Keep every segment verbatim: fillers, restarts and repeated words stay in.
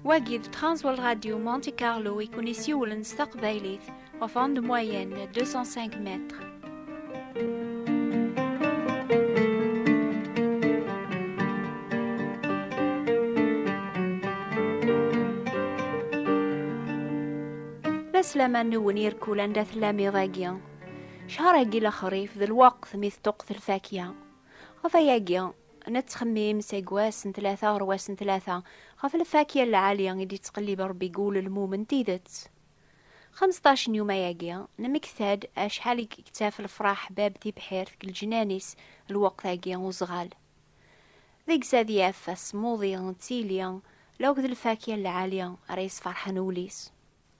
Wagi d Transworld Radio Monte Carlo i kun-isiwlen s taqbaylit ɣef onde moyenne deux cent cinq mètres. Laslama-nwen irkul anda tellam iḍ-agi. Ccher-agi lexrif d lweqt mi teṭṭuqqet lfakya. Ɣef ayagi, nettxemmim seg wass n tlata ɣer wass n tlata ɣef lfakya n lɛali i d-ittqellib Rebbi deg wul n lmumen n tidet. Xemseṭṭac n yuma-agi, nemmekta-d acḥal i yettaf lefraḥ bab tibḥirt deg leǧnan-is lweqt-agi uzɣal. Deg-s ad yaf asmuḍi n tili, lakked lfakya n lɛali ara yesferḥen ul-is.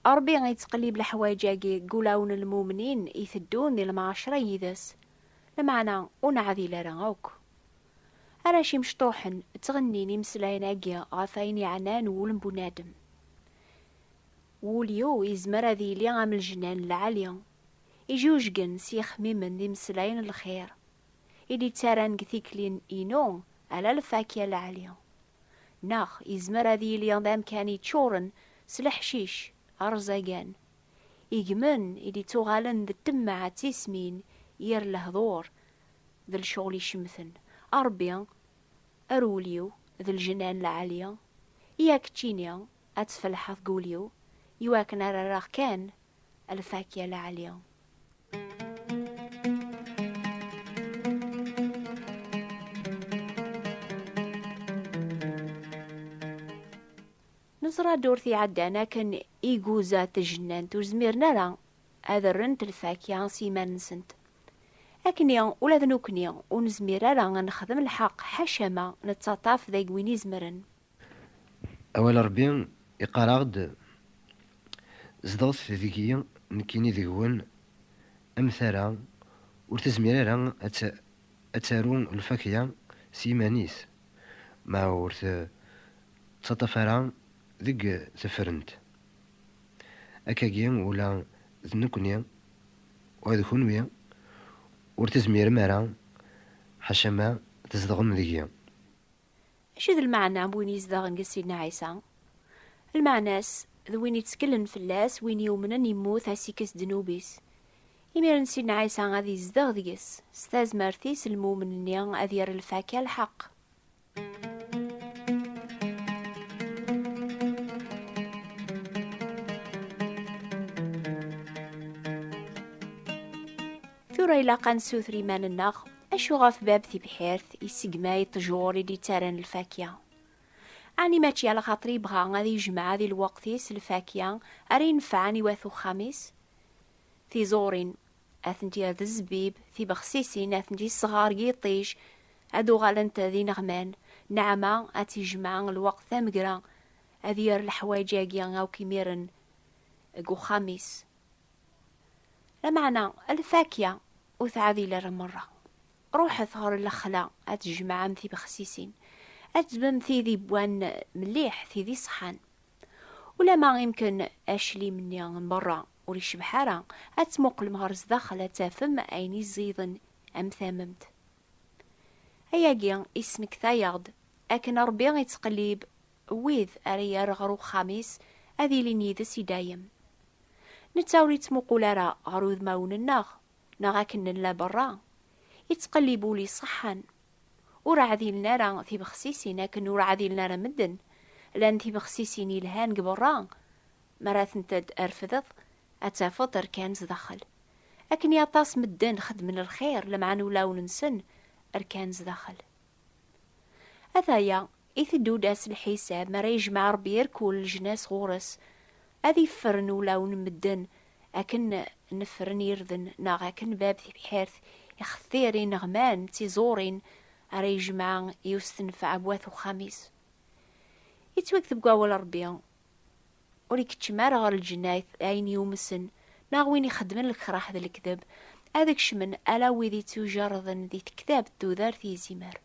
Ṛebbi ittqellib leḥwayeǧ-agi deg wulawen n lmumnin iteddun di lmeɛcra yid-s. Lameɛna ur neɛdil ara akk. Arrac imecṭuḥen ttɣennin imeslayen-agi ɣef ayen yeɛnan wul n bunadem. Wul-iw yezmer ad yili am lejnan n lɛali, ijujgen s yixemmimen d imeslayen n lxir, i d-ittarran deg tikli-inu ala lfakya lɛali. Neɣ yezmer ad yili d amkan yeččuren s leḥcic, rẓagan, igmen i d-ittuɣalen d ṭṭemmeɛ d tismin yir lehdur d lecɣel icemten. A Ṛebbi, ar wul-iw d lejnan lɛali, i ak-ččini ad tfelḥeḍ deg wul-iw, iwakken ara rreɣ kan lfakya lɛali. Neẓra ddurt iɛeddan akken iguza tejennant ur zmiren ara ad rrent lfakya s yiman-nsent. Akkenni ula d nekkni ur nezmir ara ad nexdem lḥeqq, ḥaca ma nettaṭṭaf deg win izemren. Awal n Ṛebbi iqqar-aɣ-d: "Zedɣet deg-i, nekkini deg-wen." Am tara ur tezmir ara ad t- ad taru lfakya s yiman-is ma ur t- tettaṭṭaf ara deg tefrent. Akkagi ula d nekkni ula d kunwi ur tezmirem ara ḥaca ma tzedɣem deg-i. Acu d lmeɛna n win izedɣen deg Sidna Ɛisa? Lmeɛna-s, d win itteklen fell-as, win yumnen yemmut ad s-ikkes ddnub-is. Imiren Sidna Ɛisa ad izdeɣ deg-s, s tazmert-is lmumen-nni ad yerr lfakya lḥeqq. Tura ilaq ad nessuter iman-nneɣ, acu ɣef bab tibḥirt isegmay ṭṭjur i d-ittarran lfakya? Ɛni mačči ala xaṭer yebɣa ad yejmeɛ di lweqt-is lfakya ara inefɛen i wat uxxam-is? Tiẓurin, ad tent-yerr d zzbib, tibexsisin ad tent-yesɣer deg yiṭij, ad uɣalent d ineɣman, nneɛma ad tt-ijmeɛ lweqt tamegra, ad yerr leḥwayeǧ-agi akk imiren deg uxxam-is. Lameɛna lfakya ur tɛadil ara merra. Ruḥet ɣer lexla ad tjemɛem tibexsisin, ad tebem tid iwwan mliḥ, tid iṣeḥḥan. Ulama imken aclim-nni n berra ur icebbeḥ ara, ad tmuqlem ɣer zdaxel ad tafem ayen iẓiden am tamemt. Ayagi ismekta-yaɣ-d akken Ṛebbi ittqellib wid ara yerr ɣer uxxam-is ad ilin yid-s i dayem. Netta ur ittmuqul ara ɣer udmawen-nneɣ neɣ akken nella berra. Ittqellib ul iṣeḥḥan. Ur ɛdilen ara tibexsisin akken ur ɛdilen ara medden. Llan tibexsisin yelhan deg berra, mi ara tent-id-refdeḍ ad tafeḍ rkan zdaxel. Akken i aṭas medden xeddmen lxir lameɛna ulawen-nsen rkan zdaxel. Ataya, iteddu-d ass lḥisab mi ara yejmeɛ Ṛebbi irkul leǧnas ɣur-s, ad iffren ulawen n medden akken nefren irden neɣ akken bab tibḥirt ixettir ineɣman d tiẓurin ara yejmeɛ i ustenfeɛ n wat uxxam-is. Ittwakteb deg wawal Ṛebbi, ur ikeččem ara ɣer lǧenna ayen yumsen neɣ win ixeddmen lekraḥ d lekdeb, ad kecmen ala wid ittujerrden di tektabt tudert i izimer.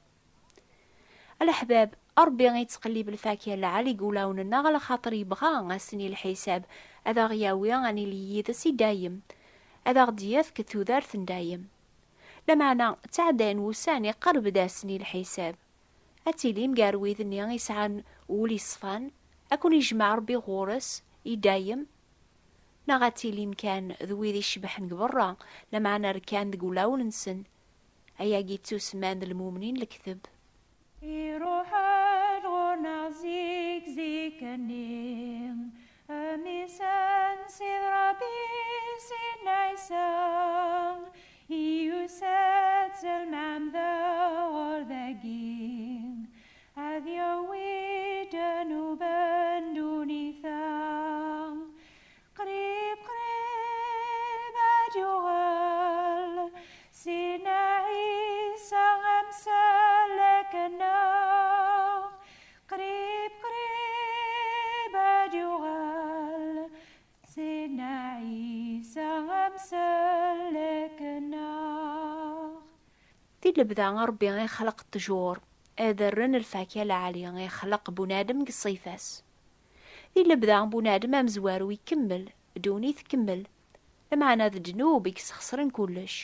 A leḥbab, Ṛebbi ittqellib lfakya lɛali deg wulawen-nneɣ, ala xaṭer yebɣa ass-nni lḥisab ad aɣ-yawi ad nili yid-s i dayem, ad aɣ-d-yefk tudert n dayem. Lameɛna ttɛeddayen wussan, iqerreb-d ass-nni lḥisab. Ad tilim gar wid-nni isɛan ul iṣfan, Ad ken-ijmeɛ Ṛebbi ɣur-s i dayem, neɣ ad tilim kan d wid icebḥen deg berra, lameɛna rkan deg wulawen-nsen? Ayagi ttusemman d lmumnin n lekteb. Iruḥ-d ɣur-neɣ zik zik-nni, mmi-s n Sidi Ṛebbi Sidna Ɛisa, yusa-d s lmeɛmda ɣur dagi, ad yawi ddnub n ddunit-a. Qrib qrib ad yuɣal Sidna Ɛisa amsellek-nneɣ. Qrib qrib ad yuɣal Sidna Ɛisa amsellek-nneɣ. Di lebda Ṛebbi ixleq ṭṭjur, ad rren lfakya lɛali, ixleq bunadem deg ṣṣifa-s. Di lebda bunadem amezwaru ikemmel, ddunit tkemmel, lameɛna d ddnub i yesxeṣren kullec.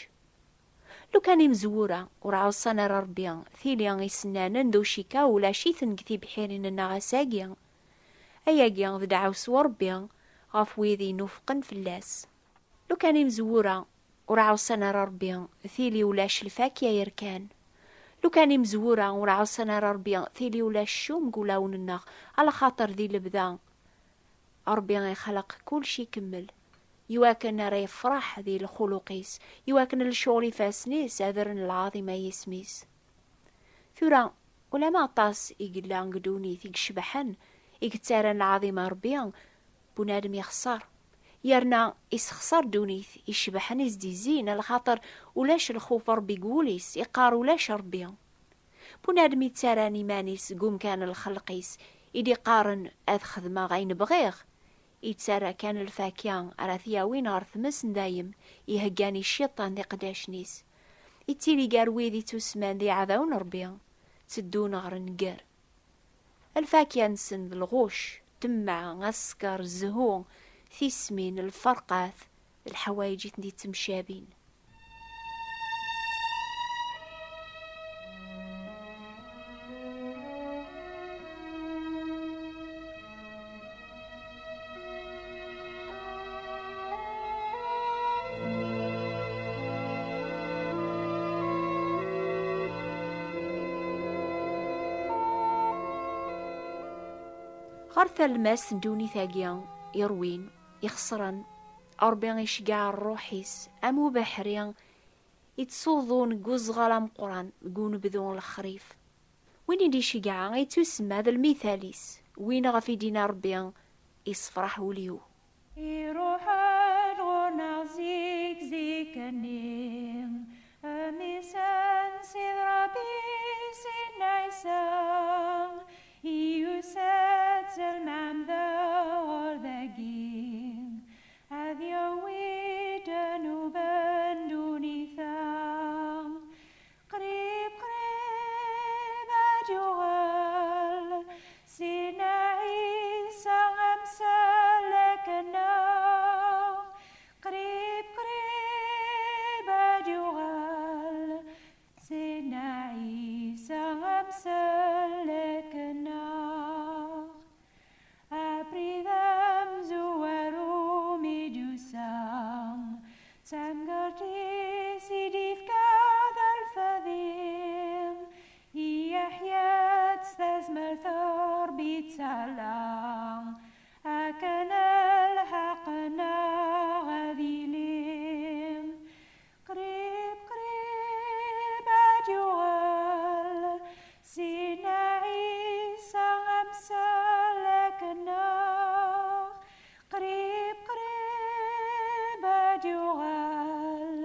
Lukan imezwura ur ɛuṣan ara Ṛebbi, tili isennanen d ucikaw ulac-iten deg tibḥirin-nneɣ ass-agi. Ayagi d ddeɛwessu n Ṛebbi ɣef wid inufqen fell-as. Lukan imezwura ur ɛuṣan ara Ṛebbi, tili ulac lfakya yerkan. Lukan imezwura ur ɛuṣan ara Ṛebbi, tili ulac ccum deg wulawen-nneɣ, alaxaṭer di lebda Ṛebbi ixleq kullec ikemmel, iwakken ara yefṛeḥ di lxuluq-is, iwakken lecɣel ifassen-is ad rren lɛaḍima i yisem-is. Tura, ulama aṭas i yella deg ddunit i icebḥen, i yettarran lɛaḍima n Ṛebbi, bunadem ixṣer. Yerna isexṣer ddunit icebḥen i s-d-izzin, alaxaṭer ulac lxuf n Ṛebbi deg wul-is, iqqar ulac Ṛebbi. Bunadem yettarran iman-is deg umkan n lxelq-is, i d-iqqaren ad xedmeɣ ayen bɣiɣ, yettarra kan lfakya ara t-yawin ɣer tmes n dayem, iheggan i cciṭan d iqeddacen-is. Ittili gar wid ittusemman d iɛdawen n Ṛebbi, tteddun ɣer nnger. Lfakya-nsen d lɣuc, ṭṭmeɛ, asker, zzhu, tismin, lferqat, d leḥwayeǧ i ten-ittemcabin. Ɣer talmast n ddunit-agi iṛwin, ixeṣren, Ṛebbi iceggeɛ ṛṛuḥ-is am ubeḥri yettsuḍun deg uẓɣal ameqqran deg unebdu n lexrif. Win i d-iceggeɛ yettusemma d lmital-is, win ɣef i d-yenna Ṛebbi, "Issefṛeḥ wul-iw." Iruḥ-d ɣur-neɣ zik zik-nni, mmi-s n Sidi Ṛebbi Sidna Ɛisa, yusa-d s lmeɛmda ɣur dagi, ad yawi ddnub n ddunit-a. Qrib qrib ad yuɣal Sidna Ɛisa amsellek-nneɣ. Qrib qrib ad yuɣal Sidna Ɛisa amsellek-nneɣ. Abrid amezwaru mi d-yusa, d tamgerṭ-is i d-ifka d alfadi. I Yeḥya-tt tazmert Ṛebbi yettɛalla, akken lḥeqq-nneɣ ad yili. Qrib qrib ad yuɣal Sidna Ɛisa amsellek-nneɣ. Qrib qrib ad yuɣal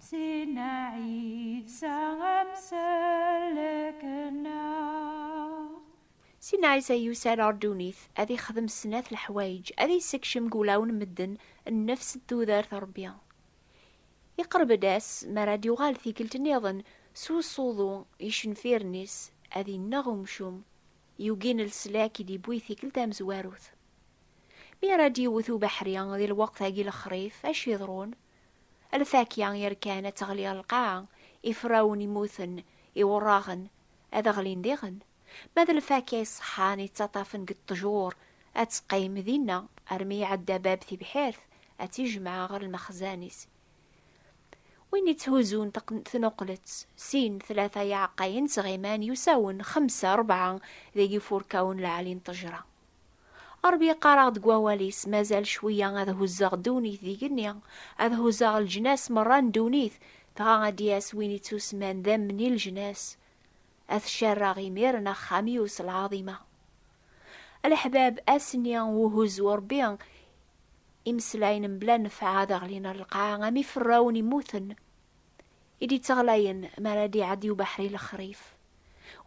Sidna Ɛisa amsellek-nneɣ. Sidna Ɛisa yusa-d ɣer ddunit ad ixdem snat leḥwayeǧ, ad yessekcem deg wulawen n medden nnefs n tudert n Ṛebbi. Iqerreb-d ass mi ara d-yuɣal tikkelt nniḍen s usuḍu icenfiren-is, ad inneɣ umcum, yugin leslak i d-yewwi tikkelt tamezwarut. Mi ara d-yewwet ubeḥri di lweqt-agi lexrif, acu yeḍrun? Lfakya yerkan ad teɣli ɣer lqaɛa, iferrawen immuten, iwerraɣen, ad ɣlin diɣen. Ma d lfakya iṣeḥḥan yettaṭṭafen deg ṭṭjur, ad teqqim dinna armi iɛedda bab tibḥirt, ad tt-ijmeɛ ɣer lmexzan-is. Win itthuzun taq-, tnuqlet, sin, tlata iɛeqqayen ttɣiman yusawen, xemsa, rebɛa, deg ifurkawen lɛali n ṭṭejra. Ṛebbi yeqqar-aɣ deg wawal-is, mazal cwiya ad huzzeɣ ddunit d igenni, ad huzzeɣ leǧnas merra n ddunit, dɣa ad d-yas win ittusman d amni leǧnas. Ad cerreɣ imiren axxam-iw s lɛaḍima. A leḥbab, ass-nni uhuzzu Ṛebbi, imeslayen mebla nnfeɛ ad ɣlin ɣer lqaɛa am iferrawen immuten. I d-itteɣlayen mi ara d-iɛeddi ubeḥri lexrif.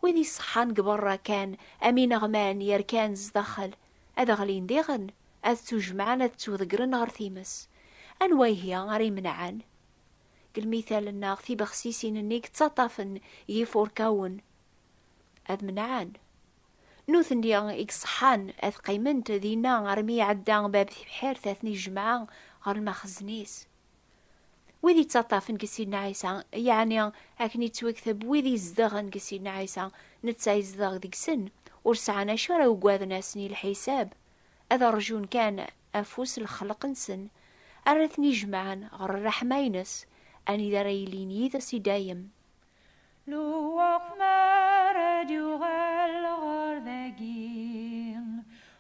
Wid iṣeḥḥan deg berra kan, am ineɣman yerkan zdaxel, ad ɣlin diɣen, ad ttujemɛen, ad ttudegren ɣer times. Anwa ihi ara imenɛen? Deg lmital-nneɣ, tibexsisin-nni yettaṭṭafen yifurkawen ad menɛen. Nutni i iṣeḥḥan ad qqiment dinna armi iɛedda bab tibḥirt, ad ten-ijmeɛ ɣer lmaxzen-is. Wid ittaṭṭafen deg Sidna Ɛisa, yeɛni akken ittwakteb wid izedɣen deg Sidna Ɛisa, netta izdeɣ deg-sen, ur sɛan acu ara ugaden ass-nni lḥisab, ad rjun kan afus lxelq-nsen, ara ten-ijemɛen ɣer ṛṛeḥma-ines, anida ara yilin yid-s i dayem. Lweqt mi ara d-yuɣal ɣer dagi,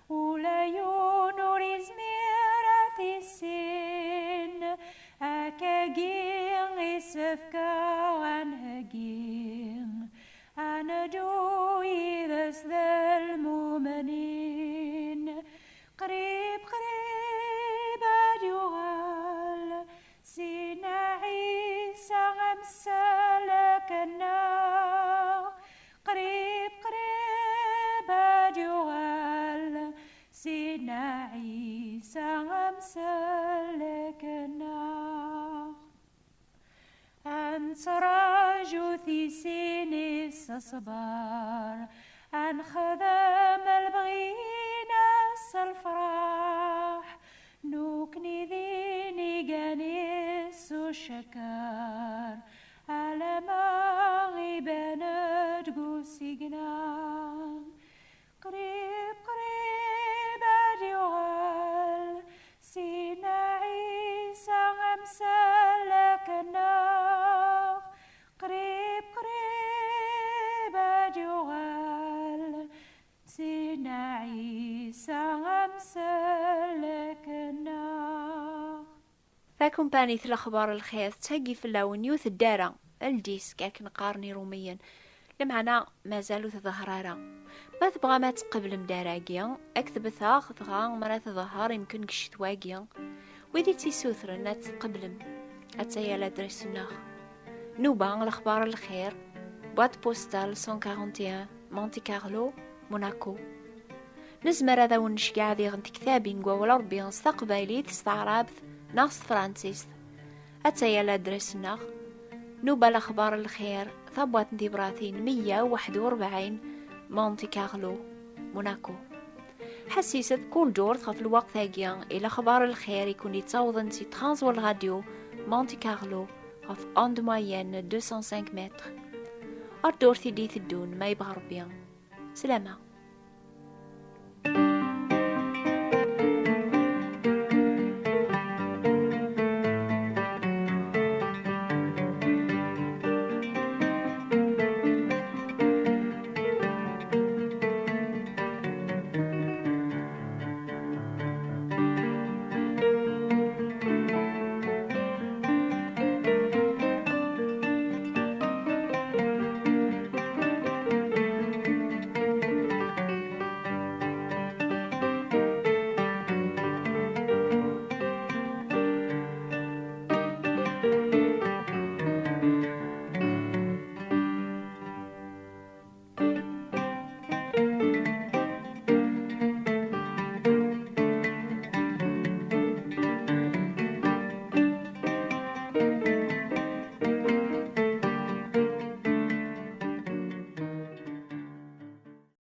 ula yiwen ur izmir ad t-issin. Akkagi isefk-aɣ ad nheggi, ad neddu yid-s d lmumnin. Qrib, qrib ad yuɣal Sidna Ɛisa amsellek-nneɣ. Qrib, qrib ad yuɣal Sidna Ɛisa amsellek-nneɣ. Ad nettraǧu tisin-is s ṣṣber, ad nexdem lebɣi-ines s lefraḥ, nukni d inigan-is s ucekker, alama iban-d deg usigna. Qrib, qrib ad yuɣal Sidna Ɛisa amsellek-nneɣ. Qrib, qrib ad yuɣal Sidna Ɛisa amsellek-nneɣ. Takumpanit Lexbar Lxir tettheggi fell-awen yiwet n ddara, ldisk akken qqaren Irumiyen, lameɛna mazal ur tḍehher ara. Ma tebɣam ad tqeblem ddara-agi, ad ketbet-aɣ, dɣa mi ara tḍehher imken deg ccetwa-agi. Wid i tt-issutren ad tt-tqeblem. Attaya ladres-nneɣ. Nuba, Lexbar Lxir, boîte postale cent quarante et un, Monte Carlo, Monaco. Nezmer ad awen-nceggeɛ diɣen tektabin deg wawal Ṛebbi s taqbaylit, s taɛrabt neɣ s tefransist. Attaya ladres-nneɣ: Nuba Lexbar Lxir, tabwaṭ n tibratin meyya u waḥed u rebɛin, Monte Carlo, Monaco. Ḥessiset kul ddurt ɣef lweqt-agi i Lexbar Lxir i ken-ittawḍen si Trans World Radio, Monte Carlo, ɣef onde moyenne deux cent cinq mètres. Ar ddurt i d-iteddun ma yebɣa Ṛebbi. Slama.